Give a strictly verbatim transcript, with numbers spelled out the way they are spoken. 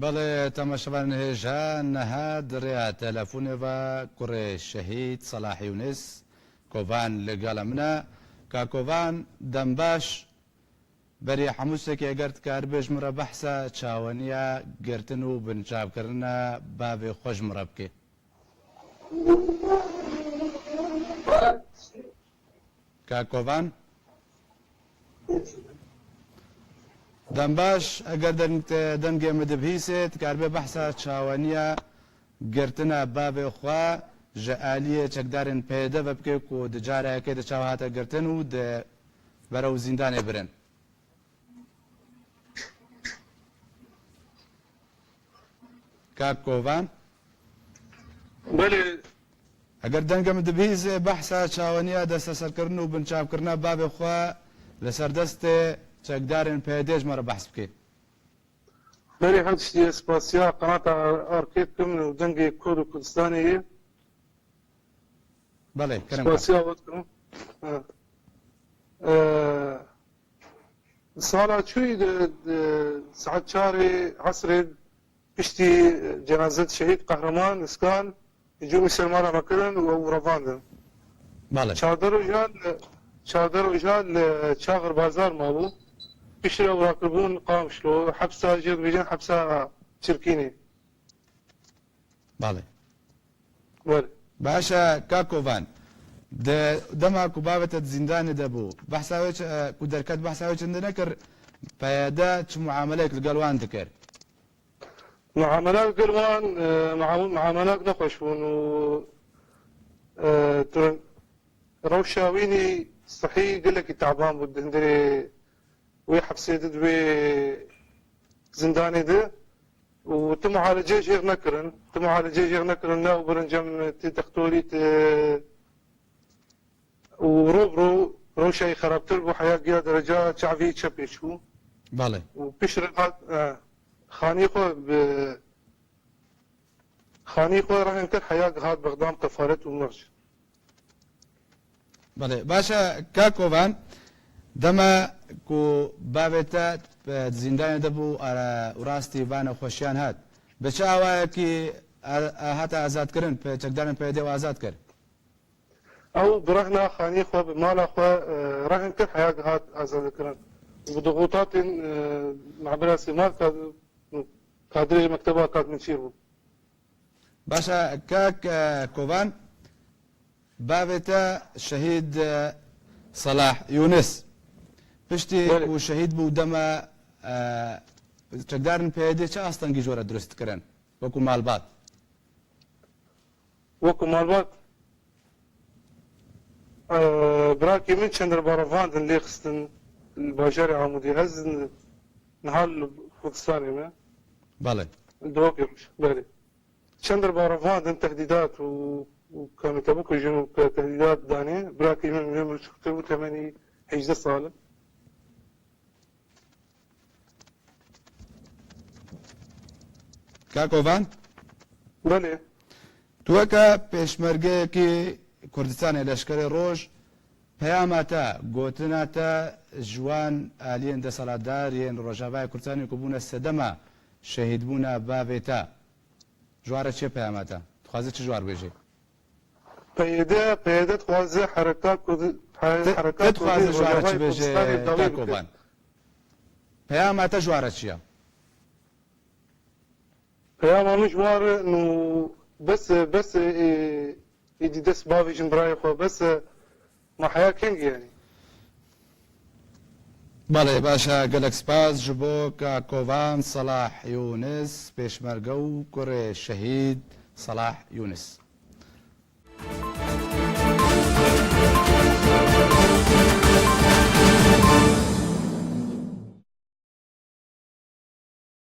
Belê, temaşevanên hêja, niha di rêya telefonê ve kurê şehîd Selah Yûnis, Kovan, li gala min e. Ka Kovan, dem baş. Berî hemû ştekê, eger dikaribê ji min re behsa çaweniya girtin û binçavkirina bavê xwe ji min re bikê. Kak Kovan? Dem baş, eger deng-, dengê min dibihîsê, dikaribê behsa çaweniya girtina bavê xwe ji aliyê çekdarên P Y D ve bikê ku di cara yekê de çawa hate girtin û di berew zîndanê birin. Kak Kovan? Belê. Eger dengê min dibihîsê, behsa çaweniya desteserkirin û binçavkirina bavê xwe li ser destê çekdarên P Y D ji me re behs bikê. Berê her tiştî, ez spasiya qenata Arkê dikim û dengê Kurd û Kurdistanê ye. Belê, kerem. Spasiya we dikim. Ha. Ee, Sala çûyî de, de saet çarê esrê piştî cenazet şehîd Qehreman Iskan cûmî ser mala me kirin û ew revandin. Belê. Çardeh roja li, çardeh roja li Çaxir Bazar mabû. Piştre ew rakiribûn Qamişlo, hepsa jê dibêjin hepsa Çirkînê. Belê. Belê. Baş e, Kak Kovan. Di dema ku bavê te di zîndanê de bû, behsa wê çi, e, ku derket, behsa wê çi nekir, P Y D çi muameleyek li gel wan dikir? Muamela li gel wan, e, muam-, muamelak nexweş bûn û, e, tu rewşa wînî sihî gelekî taban bû di hundirê wê hepsê de, di wê zindanê de. û ti mualece jêr nekirin. Ti mualece jêr nekirin, ne û birin cem ti dextorî ti û ro bi ro rewşa wî xerabtir bû, heya giya dereca çavî çepê çû. Belê. Û piştre hat, e, xanî xwe bi, xanî xwe rehn kir, heya hat bexdam tefaret û mirç. Belê, baş e, Kak Kovan, dema ku bavê te, e, di zîndanê de bû, ara, û rastî vana xweşiyan hat, bi çi awayekî a, a, hate azadkirin, pe-, çekdarên P Y D wê azad kir? Ew bi rehna xanî xwe, bi mala xwe, e, rehn kir, heya hat azadkirin. Bi dixutatên, e, mehbera Sêmal kad-, kadrê mekteba Kadminçîr bû. Baş e, Kak, e, Kovan, bavê te şehîd, e, Selah Yûnis, piştî Belê. ku şehîd bû, dema, e, çekdarên P Y D çi astengî ji we re dirust dikirin, wekû malbat? Wekû malbat, e, birakî min çend re barevandin lê xistin li bajarê Amûdê. Ez niha li Kurdistanê me. Belê. Li Dihokê roj, belê. Çend re barevandin tehdîdat û, û ka min te bikujin û ka tehdîdat danê. Birakî min, min çûktir bû, temenî hejdeh sal e. Kak Kovan? Belê. Tu weke pêşmergeyekî Kurdistanê, Leşkerê Roj, peyama te, gotina te ji wan aliyên desthilatdar yên Rojavayê Kurdistanê ku bûne sedema şehîdbûna bavê te, ji wan re çi ye peyama te? Dixwaze çi ji wan re bêjê? P Y D, P Y D dixwaze hereka Kurdi-, he-, Te, hereka te dixwaze Kurdî ji wan re çi Rojavayê bêjê, Kurdistanê dawî Kak bike. Kovan? Peyama te ji wan re çi ye? Peyama min ji wan re nû bes e, bes e, ê, êdî dest bavêjin birayê xwe, bes e, ma heya kengî yanî? Belê, baş e, gelek spas ji bo Kak Kovan Selah Yûnis, pêşmerge û kurê şehîd Selah Yûnis.